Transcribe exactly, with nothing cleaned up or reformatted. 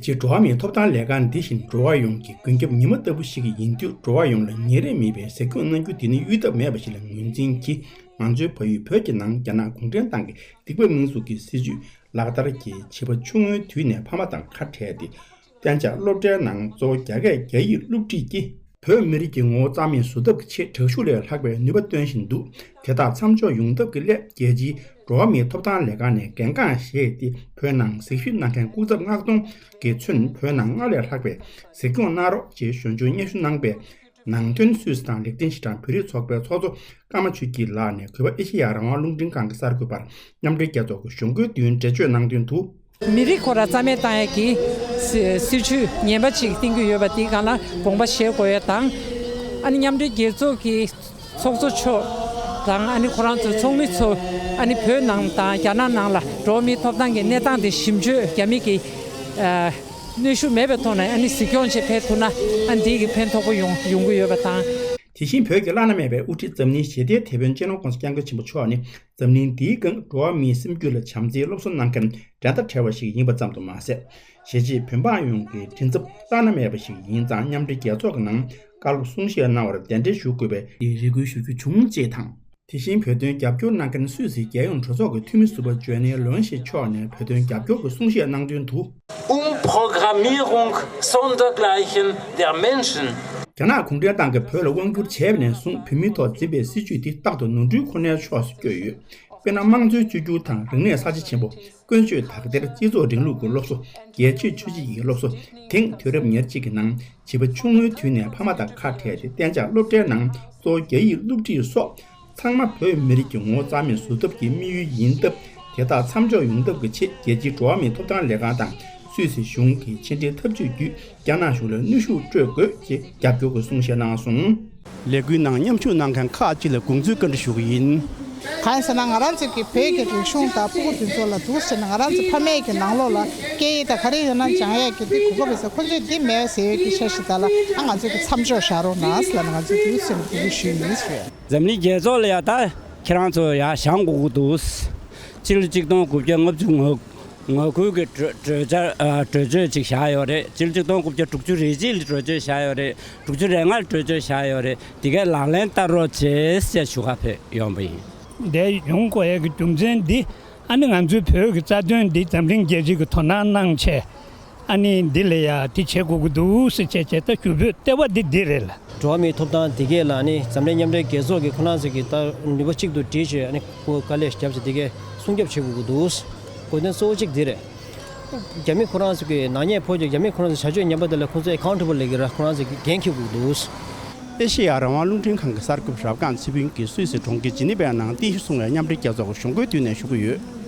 འདི་འགྲོ་བ་མིའི་ཐོབ་ཐང་ལས་ཁང་འདི་བཞིན་འགྲོ་བ་ཡོངས་ཀྱི་མགོན་སྐྱབས་ཉི་མ་ལྟ་བུ་ཞིག་ཡིན་དུས། འགྲོ་བ་ཡོངས་ལ་ཉེ་རིང་མེད་པའི་ཟས་སྐོམ་གནང་རྒྱུ་འདི་ནི་གཡོལ་ཐབས་མེད་པ་ཞིག་ལ་ངོས་འཛིན་གྱིས། ང་ཚོའི་བལ་ཡུལ་བོད་ཀྱི་ནང་རྒྱ་ནག་གུང་ཁྲན་ཏང་གི་སྡིག་པ་མིང་གཟུགས་ཀྱི་སྲིད་བྱུས་ལག་བསྟར་གྱིས། བྱིས་པ་ཆུང་ངུའི་དུས་ནས་ཕ་མ་དང་ཁ་བྲལ་ཏེ། གཏན་འཇགས་སློབ་གྲྭའི་ནང་གཙོ་བོ་རྒྱ་སྐད་རྒྱ་ཡིག་སློབ་ཁྲིད་ཀྱིས། བོད་མི་རིགས་ཀྱི་ངོ་བོ་རྩ་མེད་བཟོ་ཐབས་ཀྱི་ཆེད་དྲག་ཤུགས་ལས་ལྷག་པའི་ནུས་པ་བཏོན་བཞིན་འདུག་དེ་དག་མཚམས་འཇོག་ཡོང་ཐབས་ཀྱི་སླད། རྒྱལ་སྤྱིའི་འགྲོ་བ་མིའི་ཐོབ་ཐང་ལས་ཁང་ནས་འགན་འཁྲི་བཞེས་ཏེ། བོད་ནང་གཟིགས་ཞིབ་གནང་མཁན་སྐུ་ཚབ་མངགས་གཏོང་གིས། ཚུན་བོད་ནང་སྔར་ལས་ལྷག་པའི་གཟིགས་སྐྱོང་གནང་རོགས་ཞེས་ཞུ་སྙན་ཞུ་གནང་པའི་ནང་དོན་སུད་སི་དང་ལེགས་ལྡན་ཤིང་དྲང་བོད་རིགས་ཚོགས་པའི་ཚོགས་གཙོ་ཀརྨ་ཆོས་སྐྱིད་ལགས་ནས་གུས་པ་ཨེ་ཤེ་ཡ་རང་དབང་རླུང་འཕྲིན་ཁང་གི་གསར་འགོད་པར་མཉམ་འབྲེལ་རྒྱལ་ཚོགས་ཀྱི་གཞུང་སྒོའི་མདུན་འགྲེལ་བརྗོད་གནང་དོན་དུ། མི་རིགས་ཁོ་རང་རྩ་མེད་བཏང་ཡས་ཀྱི་སྲི་སྲིད་བྱུས་ངན་པ་ཅིག་བཏིང་གི་ཡོད་པ་འདི་སྒང་ལ་དགོངས་པ་བཞེས་དགོས་ཡས་དང་། ཨ་ནི་མཉམ་འབྲེལ་རྒྱལ་ཚོགས་ཀྱི་ཚོགས་གཙོ་མཆོག་དང་། ཨ་ནི་ཁོ་རང་ཚོའི་ཚོགས་མི་ཚོ། ཨ་ནི་བོད་ནང་དང་རྒྱ་ནག་ནང་ལ་འགྲོ་བ་མིའི་ཐོབ་ཐང་གི་གནས་སྟངས་དེ་ཞིབ་དཔྱོད་རྒྱ་མི་གི་ཨ་གནོན་ཤུགས་མེད་པའི་ཐོག་ནས་ཨ་ནི་གཟིགས་སྐྱོང་བྱེད་ཕེབས་ཐུབ་ན། ཨ་ནི་འདི་གི་ཕན་ཐོགས་པོ་ཡོང་ཡོང་གི་ཡོད་པ་དང་། དེ་བཞིན་བོད་ཀྱི་བླ་ན་མེད་པའི་དབུ་ཁྲིད་འཛམ་གླིང་ཞི་བདེའི་དེད་དཔོན་སྤྱི་ནོར་༸གོང་ས་༸སྐྱབས་མགོན་ཆེན་པོ་མཆོག་ནི། འཛམ་གླིང་འདིའི་སྒང་འགྲོ་བ་མིའི་སེམས་རྒྱུད་ལ་བྱམས་བརྩེའི་སློབ་གསོ་གནང་མཁན་འགྲན་ཟླ་བྲལ་བ་ཞིག་ཡིན་པ་ཙམ་དུ་མ་ཟད། གཞིས་བྱེས་བོད་འབངས་ཡོངས་ཀྱི་མགྲིན་ཚབ་བླ་ན་མེད་པ་ཞིག་ཡིན་ཙང་། མཉམ་འབྲེལ་རྒྱལ་ཚོགས་ཀྱི་ནང་བཀའ་སློབ་གསུང་བཤད་གནང་བར་གདན་འདྲེན་ཞུ་དགོས་པའི་རེ་སྐུལ་ཞུ་རྒྱུ་བྱུང་ཅེས་དང་། དེ་བཞིན་བོད་དོན་རྒྱབ་སྐྱོར་གནང་མཁན་སུད་སིའི་རྒྱལ་ཡོངས་གྲོས་ཚོགས་ཀྱི་འཐུས་མི་ཟུར་པ་ཇོན་ནེ་ལོན་ཤེ་མཆོག་ནས་བོད་དོན་རྒྱབ་སྐྱོར་གྱི་གསུང་བཤད་གནང་དོན་དུ། Um Programmierung sondergleichen der Menschen. རྒྱ་ནག་གུང་ཁྲན་ཏང་གིས་བོད་ལ་དབང་བསྒྱུར་བྱས་པ་ནས་བཟུང་། བོད་མིའི་ཐོག་འཛིན་པའི་སྲིད་བྱུས་འདི་རྟག་ཏུ་ནོར་འཁྲུལ་ཁོ་ནའི་ཕྱོགས་སུ་བསྐྱོད་ཡོད། དཔེར་ན། དམངས་གཙོའི་བཅོས་བསྒྱུར་དང་། རིག་གནས་གསར་བརྗེ་ཆེན་པོ། ཀུན་སྤྱོད་དག་ཐེར། སྤྱི་ཚོགས་རིང་ལུགས་ཀྱི་སློབ་གསོ། རྒྱལ་གཅེས་ཆོས་གཅེས་ཀྱི་སློབ་གསོ། དེང་དུས་རབས་ཉེར་གཅིག་གི་ནང་བྱིས་པ་ཆུང་ངུའི་དུས་ནས་ཕ་མ་དང་ཁ་བྲལ་ཏེ། གཏན་འཇགས་སློབ་གྲྭའི་ནང་གཙོ་བོ་རྒྱ་ཡིག་སློབ་ཁྲིད་སོགས། ཚང་མ་བོད་མི་རིགས་ཀྱི་ངོ་བོ་རྩ་མེད་བཟོ་ཐབས་ཀྱི་དམིགས་ཡུལ་ཡིན་སྟབས། དེ་དག་མཚམས་འཇོག་ཡོང་ཐབས་ཀྱི་ཆེད། རྒྱལ་སྤྱིའི་འགྲོ་བ་མིའི་ཐོབ་ཐང་ལས་ཁང་དང་སུད་སི་གཞུང་གི་ཕྱི་འབྲེལ་ཐབས་ཇུས་བརྒྱུད། རྒྱ་ནག་གཞུང་ལ་གནོན་ཤུགས་སྤྲོད་དགོས་ཅེས་རྒྱབ་སྐྱོར་གྱི་གསུང་བཤད་གནང་སོང་། ལས་འགུལ་ནང་མཉམ་ཞུགས་གནང་མཁན་ཁག་ཅིག་ལ་དགོངས་ཚུལ་བཀའ་འདྲི་ཞུ་གི་ཡིན། གང་ཡིན་ཟེར་ན། ང་རང་ཚོ་གི་བོད་ཀྱི་རིག་གཞུང་དང་སྤུ་གུ་དེ་ཚོ་ལ་འདུག་ཟེར་ན། ང་རང་ཚོ་ཕ་མེས་ཀྱི་ནང་ལོགས་ལ་སྐད་ཡིག་དང་ག་རེ་ཡོད་ན་སྦྱང་ཡས་ཀྱི་འདི་གོ་སྐབས་ཡོད་ས། ཁོ་ཚོས་འདི་མེད་ཟེར་ཡས་ཀྱི་ཤ་ཞིག་ད་ལ། ཨ། ང་ཚོ་གི་མཚམས་འཇོག་བཞག་རོགས་གནང་ཟེར་ལབ་ནས་ང་ཚོས་འདུག་ཟེར་ནས་འབོད་སྐུལ་ཞུས་ཡིན་ཟེར། འཛམ་གླིང་རྒྱལ་ཚོགས་ལ་ཡ་ད་ཁྱེད་རང་ཚོ་ཡ་བཞེངས་དགོས་ཀྱི་འདུག་སྤྱི་ལོ་གཅིག་སྟོང་དགུ་བརྒྱ་ལྔ་བཅུ་ང་ང་དགུ་གི་གྲོས་གྲོས་འཆར། ཨ། གྲོས་ཆོད་ཅིག་བཞག་ཡོད་རེད། སྤྱི་ལོ་གཅིག་སྟོང་དགུ་བརྒྱ་དྲུག་ཅུ་རེ་གཅིག་ལ་གྲོས་ཆོད་བཞག་ཡོད་རེད། དྲུག་ཅུ་རེ་ལྔ་ལ་གྲོས་ཆོད་བཞག་ཡོད་རེད། དེ་གའི་ལག་ལེན་བསྟར་རོགས་བྱེད་ཟེར་ཞུ་ག་ཕེབས་ཡོང་པ་ཡིན། འདི་ཡོང་དགོས་ཡས་ཀྱི་རྒྱུ་མཚན་འདི། ཨ་ནི་ང་ཚོའི་བོད་ཀྱི་རྩ་དོན་འདི་འཛམ་གླིང་རྒྱལ་སྤྱི་གིས་དོ་སྣང་གནང་བྱས། ཨ་ནི་འདི་ལ་ཡ་འདི་བྱེད་དགོས་ཀྱི་འདུག་ཟེར་བྱས་བྱས། ད་ཞུ་འབོད་ལྟེ་བ་འདི་འདི་རེད་ལ། འགྲོ་བ་མིའི་ཐོབ་ཐང་འདི་གས་ལ་ནི་འཛམ་གླིང་མཉམ་འབྲེལ་རྒྱལ་ཚོགས་ཀྱིས་ཁོ་རང་ཚོ་གི་ད་ནུས་པ་གཅིག་ཏུ་སྒྲིལ་བྱས། ཨ་ནི་ཁོ་དཀའ་ལས་བརྒྱབ་བྱས་འདི་གས་སྲུང་སྐྱོབ་བྱེད་དགོས་ཀྱི་འདུག། དགོས་དོན་གཙོ་བོ་གཅིག་འདི་རེད། རྒྱ་མི་ཁོ་རང་ཚོ་གི་ནག་ཉེས་ཕོག་རྒྱུ། རྒྱ་མི་ཁོ་རང་ཚོ་བྱ་སྤྱོད་ངན་པ་དེ་ལ་ཁོ་ཚོ་ཨེ་ཁའུན་ཊེ་བལ་ལས་ཀྱི་ར། ཁོ་རང་ཚོ་གི་འགན་འཁྱེར་དགོས་ཀྱི་འདུག། ཨེ་ཤེ་ཡ་རང་དབང་རླུང་འཕྲིན་ཁང་གི་གསར་འགོད་པ་རབ་སྒང་ཚེ་ཕུན་གྱིས་སུད་སི་གྲོང་ཁྱེར་ཇི་ནི་ཝའི་ནང་རྟེན་གཞི་བཟུང་བའི་མཉམ་འབྲེལ་རྒྱལ་ཚོགས་ཀྱི་གཞུང་སྒོའི་མདུན་ནས་ཞུ་གི་ཡོད།